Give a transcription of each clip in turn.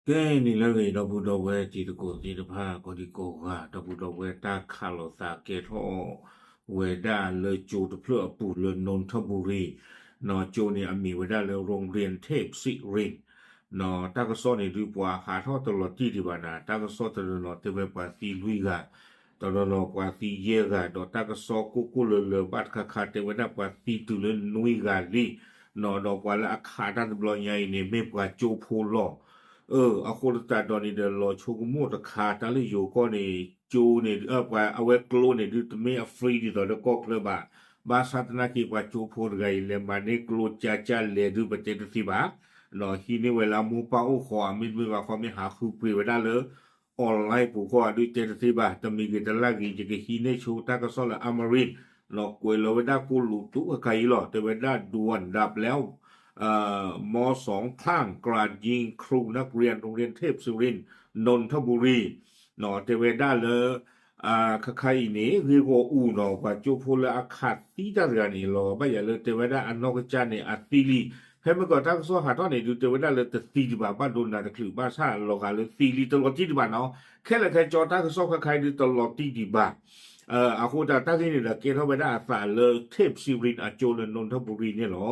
ကဲ နံၤလၢအဂ့ၤ ဒီပုၢ်ဒီဝဲၢ်တံၤသကိးသ့ၣ်တဖၣ် ကိးဒံကိးဂၤ ဒီပုၢ်ဒီဝဲၢ် တၢ်ခးလိာ်သးကဲထီၣ်ဝဲဒၣ်လၢကၠိတဖျၢၣ်အပူၤလၢနူၢ်ထၢပူၤရံၤ, နီၢ်ကၠိန့ၣ် အမံၤဝဲဒၣ်လၢ ရိၣ်ရံၣ်ထ့းစံရံၣ်, နီၢ် တၢ်ကစီၣ်န့ၣ်ဒုးပှၤဟးထီၣ်တလီၤတံၢ်ဒံးဘၣ်နၤ, တၢ်ကစီၣ်တနီၤနီၤတဲဝဲပှၤသံလွံၢ်ဂၤ, တနီၤနီၤပှၤသံယဲၢ်ဂၤ, ဒီးတၢ်ကစီၣ်ကိၢ်ကိၢ်လၢၤလၢၤဘၣ်တခါခါ တဲဝဲဒၣ်ပှၤသံတုၤလၢနွံဂၤလံ, နီၢ် ဒီးပှၤလၢအခးတၢ်တဘျီညါအံၤန့ၣ် မ့ၢ်ပှၤကၠိဖိလီၤ. အဃိသတးဒီးန့ၣ်ဒီး လီၤဆိကမိၣ်တခါ တၢ်လၢယိၤကီၢ်န့ၣ် ကၠိန့ၣ် ပှၤအဝဲကျိန့ၣ်ဒုးတမ့ၢ်အ free ဒ်သိးဒီးကီၢ်ချၢဘၣ်. ဘၣ်ဆၣ်သနာ်က့ ပှၤကၠိဖိတဂၤအံၤ လဲၤမၤန့ၢ်ကျိကၠါကၠါလဲၣ်ဒုး ပတဲတသ့ဘၣ်. ဒီးဟံးန့ၢ်ဝဲလၢအမိၢ်ပၢ်အိၣ်ဃီ မ့တမ့ၢ်ဘၣ်ဃီ မ့ၢ်ဟးဃုပှ့ၤဝဲဒၣ်လၢ online ပူၤဃီဒုးတဲတသ့ဘၣ်. တမံၤဂ့ၤတလၢ်ဂ့ၤ ယကဟံးန့ၢ်ဆိတၢ်ကစီၣ်လၢ Amarin နီၢ် ကွဲးလီၤဝဲဒၣ်ကိၢ်လူးတူၢ်ခါခါအံၤလီၤ. တဲဝဲဒၣ် ด่วนดับแล้ว ม.สองคลั่งกราดยิงครูนักเรียนโรงเรียนเทพศิรินทร์ นนทบุรี နီၢ် တဲဝဲဒၣ်လၢ ခါခါအံၤန့ၣ် ဂ့ၢ်ဂီၢ်အူနီၢ် ပှၤကၠိဖိလၢအခးသံတၢ်တဂၤန့ၣ် လီၤဘၣ်ယၤလၢတဲဝဲဒၣ်အနီၢ်ကစၢ်န့ၣ် အသံလံ. ဖဲမ့ၢ်ကီးတၢ်ကစီၣ်ဟးထီၣ်န့ၣ်ဒုး တဲဝဲဒၣ်လၢတသံဒံးဘၣ် ဘၣ်ဒိနၤတချုး ဘၣ်ဆၣ်လီၤဂာ်လၢသံလံ တလီၤတံၢ်ဒံးဘၣ်နီၢ်. ခဲလၢာ်ခဲဆ့တၢ်ကစီၣ်ခါခါအံၤဒုးတလီၤတံၢ်ဒံးဘၣ်. အဃိတၢ်တၢ်ဂ့ၢ်န့ၣ်ဒီး ကဲထီၣ်ဝဲဒၣ်အသးလၢ เทพศิรินทร์ အကၠိလၢ นนทบุรี န့ၣ်လီၤ.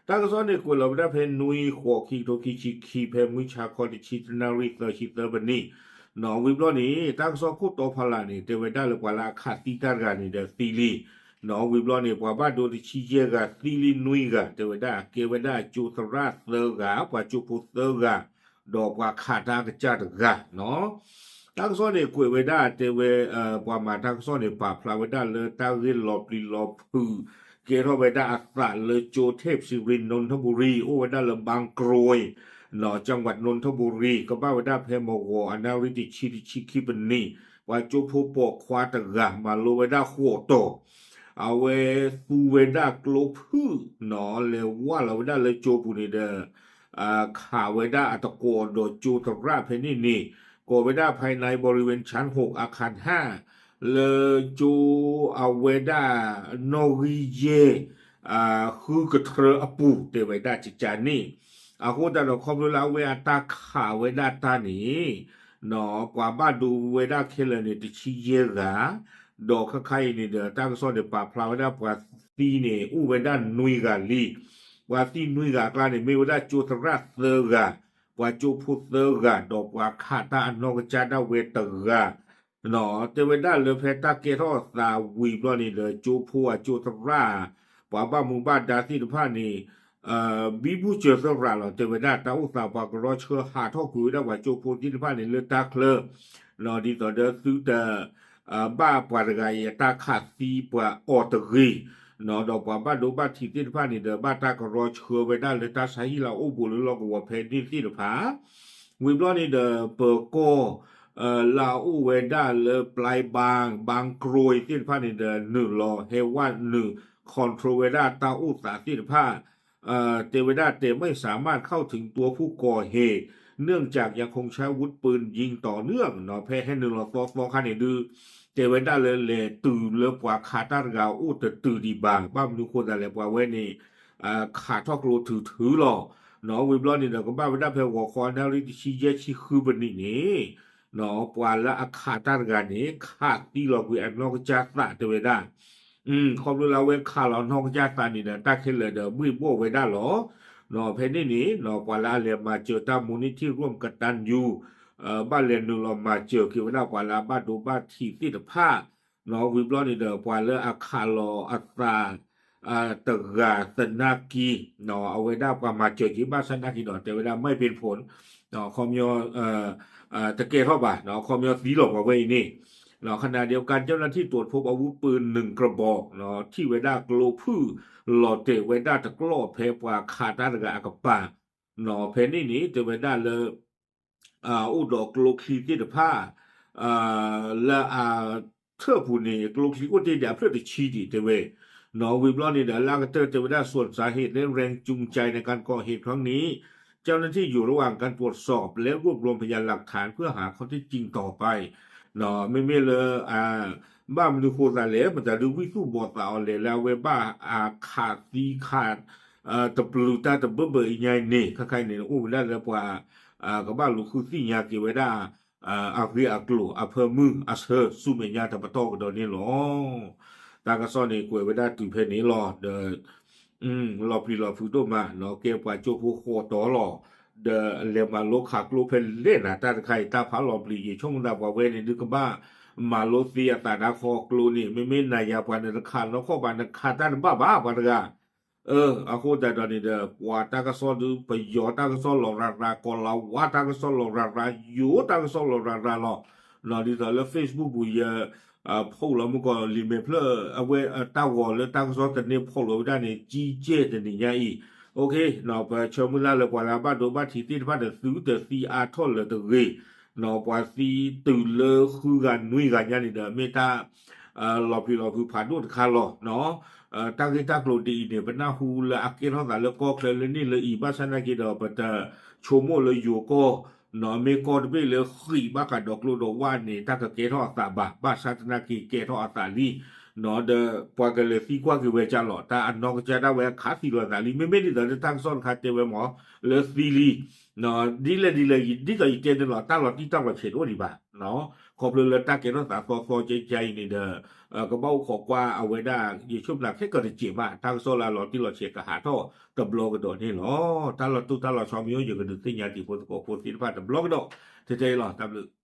တၢ်ကစီၣ်န့ၣ်ကွဲးလီၤဝဲဒၣ်ဖဲနွံဃိး ခံကထိခံဆံခံ ဖဲမုၢ်ဆါခီတဆံတနၣ်ရံၣ်သၢဆံသၢပနံၣ် နီၢ် ဝံၤဘျီန့ၣ် တၢ်ကစီၣ်ခိၣ်တီဖီလာ်န့ၣ် တဲဝဲဒၣ်လၢပှၤလၢအခးသံတၢ်တဂၤန့ၣ်ဒီးသံလံ. နီၢ် ဝံၤဘျီန့ၣ် ပှၤဘၣ်ဒိတဆံယဲၢ်ဂၤ သံလံနွံဂၤ တဲဝဲဒၣ်ကဲဝဲဒၣ်ကၠိသရၣ်သၢဂၤ ပှၤကၠိဖိသၢဂၤ ဒီးပှၤခးတၢ်ကစၢ်တဂၤနီၢ်. တၢ်ကစီၣ်န့ၣ်ကွဲးဝဲဒၣ်တဲဝဲ ပှၤမၤတၢ်ကစီၣ်န့ၣ် ပာ်ဖျါဝဲဒၣ်လၢတၢ်ဂ့ၢ်လီၤပျံၤလီၤဖုး ကဲထီၣ်ဝဲဒၣ်အသးလၢကၠိ เทพศิรินทร์ นนทบุรี အိၣ်ဝဲဒၣ်လၢ บางกรวย နီၢ် จังหวัดนนทบุรี ကဘၣ်ဝဲဒၣ်ဖဲမဂီၤအနၣ်ရံၣ်တဆံ တဆံခံပနံၣ် ပှၤကၠိဖိပိာ်ခွါတဂၤ မၤလိဝဲဒၣ်ဃိးတီၤ အဝဲသူဝဲဒၣ်ကျိဖုၣ်နီၢ် လဲၤဝၢ်လီၤဝဲဒၣ်လၢကၠိပူၤန့ၣ်ဒီး ခးဝဲဒၣ်အတကိးဒီးကၠိသရၣ်ဖဲန့ၣ်န့ၣ် ကိးဝဲဒၣ် ภายในบริเวณชั้นหก อาคารห้า လၢကၠိအဝဲဒၣ်နီၣ်ဂံၢ်ယဲၢ် ဃုကထြၢအပူၤ တဲဝဲဒၣ်ကကန့ၣ် အဃိသတးဒီး ခီဖျိလၢအဝဲအတၢ်ခးဝဲဒၣ်တၢ်န့ၣ် နီၢ် ပှၤဘၣ်ဒိဝဲဒၣ်ခဲလၢာ်န့ၣ် တဆံယဲၢ်ဂၤ ဒီးခါခါအံၤန့ၣ်ဒီး တၢ်ကစီၣ်န့ၣ် ပာ်ဖျါဝဲဒၣ်ပှၤသံန့ၣ် အိၣ်ဝဲဒၣ်နွံဂၤလံ. ပှၤသံနွံဂၤအကျါန့ၣ် မ့ၢ်ဝဲဒၣ်ကၠိသရၣ်သၢဂၤ, ပှၤကၠိဖိသၢဂၤ, ဒီးပှၤခးတၢ်အနီၢ်ကစၢ်ဒၣ်ဝဲတဂၤ တဲဝဲဒၣ်လၢဖဲတၢ်ကဲထီၣ်အသးဝံၤဘျီန့ၣ်ဒီး ကၠိဖိအကၠိသရၣ်, ပှၤဘၣ်မူဘၣ်ဒါသ့ၣ်တဖၣ်န့ၣ် ဘံဘူစၢၤသရၣ်လီၤ. တဲဝဲဒၣ်တၢ်အိၣ်သးပှၤကရီဆှၢဟးထီၣ်ကွံာ်ဝဲဒၣ်ပှၤကၠိဖိသ့ၣ်တဖၣ်န့ၣ်လၢတၢ်ချၢ ဒ်သိးဒီးသုတ ဘၣ်ပှၤတဂၤအံၤအတၢ်ခးသံပှၤအီၤတဂ့ၤ, ဒီးပှၤဘၣ်ဒိဘၣ်ထံးသ့ၣ်တဖၣ်န့ၣ်ဒီး ဘၣ်တၢ်ကရီဆှၢဝဲဒၣ်လၢတၢ်ဆါဟံၣ်လၢအအိၣ်ဘူးလၢလီၢ်ကဝီၤဖဲန့ၣ်သ့ၣ်တဖၣ် ဝံၤဘျီန့ၣ်ဒီး ပၢၤကီၢ် လၢအအိၣ်ဝဲဒၣ်လၢ ပျဲဘၣ် ဘၣ်ကရိသ့ၣ်တဖၣ်န့ၣ်ဒီး နုာ်လီၤဟဲဝဲနုာ် control ဝဲဒၣ်တၢ်အိၣ်သးသ့ၣ်တဖၣ် တဲဝဲဒၣ် แต่ไม่สามารถเข้าถึงตัวผู้ก่อเหตุ เนื่องจากยังคงใช้อาวุธปืนยิงต่อเนื่อง ဖဲဟဲနုာ်လီၤသီသီခါန့ၣ်ဒုး တဲဝဲဒၣ်လၢလဲၤတုၤလၢပှၤခးတၢ်တဂၤအိၣ်တတုၤဒံးဘၣ်. ဘၣ်မနုၤဃိသးလဲၣ် ပှၤဝဲန့ၣ် ခးထီၣ်ကျိထုးထုးလီၤ. ဝံၤဘျီန့ၣ်ဒီး ကဘၣ်ဝဲဒၣ်ဖဲဂီၤခီနၣ်ရံၣ်တဆံယဲၢ်ဆံဃုပနံးန့ၣ် ပှၤလၢအခးတၢ်တဂၤန့ၣ် ခးသံလီၤကွံာ်အနီၢ်ကစၢ်သးတဲဝဲဒၣ် ခီဖျိလၢအဝဲခးလီၤနီၢ်ကစၢ်သးန့ၣ်ဒီး တၢ်ခဲလၢာ်ဒီးဘှ့ၣ်ဘှီၣ်ဝဲဒၣ်လီၤ. ဖဲန့ၣ်န့ၣ် ပှၤလၢအလဲၤမၤစၢၤတၢ် มูลนิธิร่วมกตัญญู ဘၣ်လဲၤနုာ်လီၤမၤစၢၤက့ၤဝဲဒၣ်ပှၤလၢအဘၣ်ဒိဘၣ်ထံးသ့ၣ်တဖၣ် ဝံၤဘျီန့ၣ်ဒီး ပှၤလၢအခးလီၤအသး တဂၤသနာ်က့ အဝဲဒၣ်ပှၤမၤစၢၤက့ၤ ဘၣ်ဆၣ်သနာ်က့ဒီး တဲဝဲဒၣ် ไม่เป็นผล ခီပညီ တကဲထီၣ်ဘၣ် ခီပညီသံလီၤပှၤဝဲအံၤန့ၣ် ขณะเดียวกัน เจ้าหน้าที่ตรวจพบอาวุธปืนหนึ่งกระบอก ထံၣ်ဝဲဒၣ်ကျိဖုၣ် လီၤတဲာ်ဝဲဒၣ်တကျီၢ်ဖဲပှၤခးတၢ်တဂၤအကပၤ ဖဲန့ၣ်န့ၣ် တဲဝဲဒၣ်လၢ အိၣ်ဒီးကျိချံသ့ၣ်တဖၣ် လၢအထၢၣ်ပူၤန့ၣ် ကျိချံအိၣ်တ့ၢ်ဒံးအဖျၢၣ်တဆံဒံးတဲဝဲ ဝံၤဘျီန့ၣ်ဒီး လၢအကတၢၢ်တဲဝဲဒၣ် ส่วนสาเหตุและแรงจูงใจในการก่อเหตุครั้งนี้ เจ้าหน้าที่อยู่ระหว่างการตรวจสอบและรวบรวมพยานหลักฐานเพื่อหาข้อเท็จจริงต่อไป မ့မ့ၢ်လၢ ဘၣ်မနုၤဃိသးလဲၣ် မတၤဒုးဝံၣ်သူၣ်ဘီၣ်သးအီၤလဲၣ် လၢအဝဲဘၣ်အခးသံခး တပျုာ်တၢ်တဘၢဘၢအံၤညါအံၤန့ၣ် ခဲခါအံၤန့ၣ် အိၣ်ဝဲဒၣ်လၢပှၤ ကဘၣ်လူၤဃုသ့ၣ်ညါက့ၤဝဲဒၣ် အဂ့ၢ်အကျိၤအဖၢမုၢ်အဆၢဆူမဲာ်ညါတပတီၢ်ကဒီးန့ၣ်လီၤ. တၢ်ကစီၣ်န့ၣ်ကွဲးဝဲဒၣ်တုၤဖဲန့ၣ်လီၤ. ဒီး လီၤပျံၤလီၤဖုးဒိၣ်မးနီၤ ကဲပှၤကၠိဖိဃိးတီၤလီၤ. ဒီးလဲၤမၤလိခးကျိဖဲလဲၣ်နၤ တၢ်တခါအံၤ တၢ်ဖးလီၤပျံၤယံာ် ဆိကမိၣ်သးပှၤဝဲန့ၣ်ဒုးကဘၣ်မၤလိသ့အသးဒါခီကျိန့ၣ် မ့မ့ၢ်နၤယၤပှၤန့ၣ် နခးနီၢ်ခီၣ်ဘၣ် နခးတၢ်တဘၣ်ဘၣ်ပှၤတဂၤ အဃိသတးဒီးန့ၣ်ဒီး ပှၤတၢ်ကစီၣ်ဒုး ပယီၤတၢ်ကစီၣ်လီၤရၤရၤ ကီၤလၤဝါတၢ်ကစီၣ်လီၤရၤရၤ ယိၤတၢ်ကစီၣ်လီၤရၤရၤလီၤ. ဒ်သိးလၢ Facebook ပူၤယ ဖီၣ်လီၤမုၢ်ကီၢ်လံာ်မဲာ်ဖျၢၣ် အဝဲတၢ်ဂီၤလၢတၢ်ကစီၣ်သန့ဖီၣ်လီၤဝဲဒၣ်န့ၣ် ကံကဲတနံၤညါအံၤ ပဆၢမုၢ်လၢ်လၢပှၤလၢအဘၣ်ဒိဘၣ်ထံးသ့ၣ်တဖၣ်ဒီး သုတသံအါထီၣ်လၢၤတဂ့ၤ. ပှၤသံတုၤလၢဃုဂၤနွံဂၤညါန့ၣ်ဒီး မ့ၢ်တၢ် လီၤပျံၤလီၤဖုးဖးဒိၣ်တခါလီၤ. တၢ်ဂ့ၢ်တၢ်ကျိၤဒ်အံၤန့ၣ် ပနၢ်ဟူလၢအကဲထီၣ်သးလၢကီၢ်ချၢလၢန့ၣ်လၢအံၤ ဘၣ်ဆၣ်သနာ်က့ဒီး ပတဆိကမိၣ်လၢယိၤကီၢ် မ့ၢ်ကီၢ်တဘ့ၣ်လၢဃံးဘၣ်ဃးဒီးကျိဒီးဝၣ်န့ၣ် တၢ်ကကဲထီၣ်အသးဘၣ်. ဘၣ်ဆၣ်သနာ်က့ကဲထီၣ်အသးလံ ဒီးပှၤကလဲၤသံကွၢ်က့ၤဝဲကၢ်လီၤ. တၢ်အနီၢ်ကစၢ်ဒၣ်ဝဲခးသံလီၤသးလံ. မ့မ့ၢ်ဒ်သိးလၢတၢ်ကစီၣ်တခါတဲဝဲမး လၢသံလံ ဒ်လဲၣ်ဒ်လဲၣ်ဂ့ၤ ဒ်သိးယတဲန့ၣ်လီၤ တၢ်လီၤတံၢ်တၢ်လီၤဆဲးတအိၣ်ဒံးဘၣ်. ခီဖျိလၢတၢ်ကဲထီၣ်သးသီသီကဲကါအံၤန့ၣ်ဒီး ကဘၣ်အိၣ်ခိးကွၢ်အဝဲဒၣ် ယဆိကမိၣ်ခဲကတစဲးမး တၢ်ကစီၣ်လၢအလီၤတံၢ်လီၤဆဲးကဟးထီၣ်တဘျီကဒီးန့ၣ်လီၤ. တၢ်လီၤတိၢ်တၢ်လီၤဆီမ့ၢ်အိၣ် ယကဒုးသ့ၣ်ညါတံၤဖိသကိးဖိသ့ၣ်တဖၣ်တဘျီကဒီး ထဲထဲအံၤလီၤ. တၢ်ဘျုး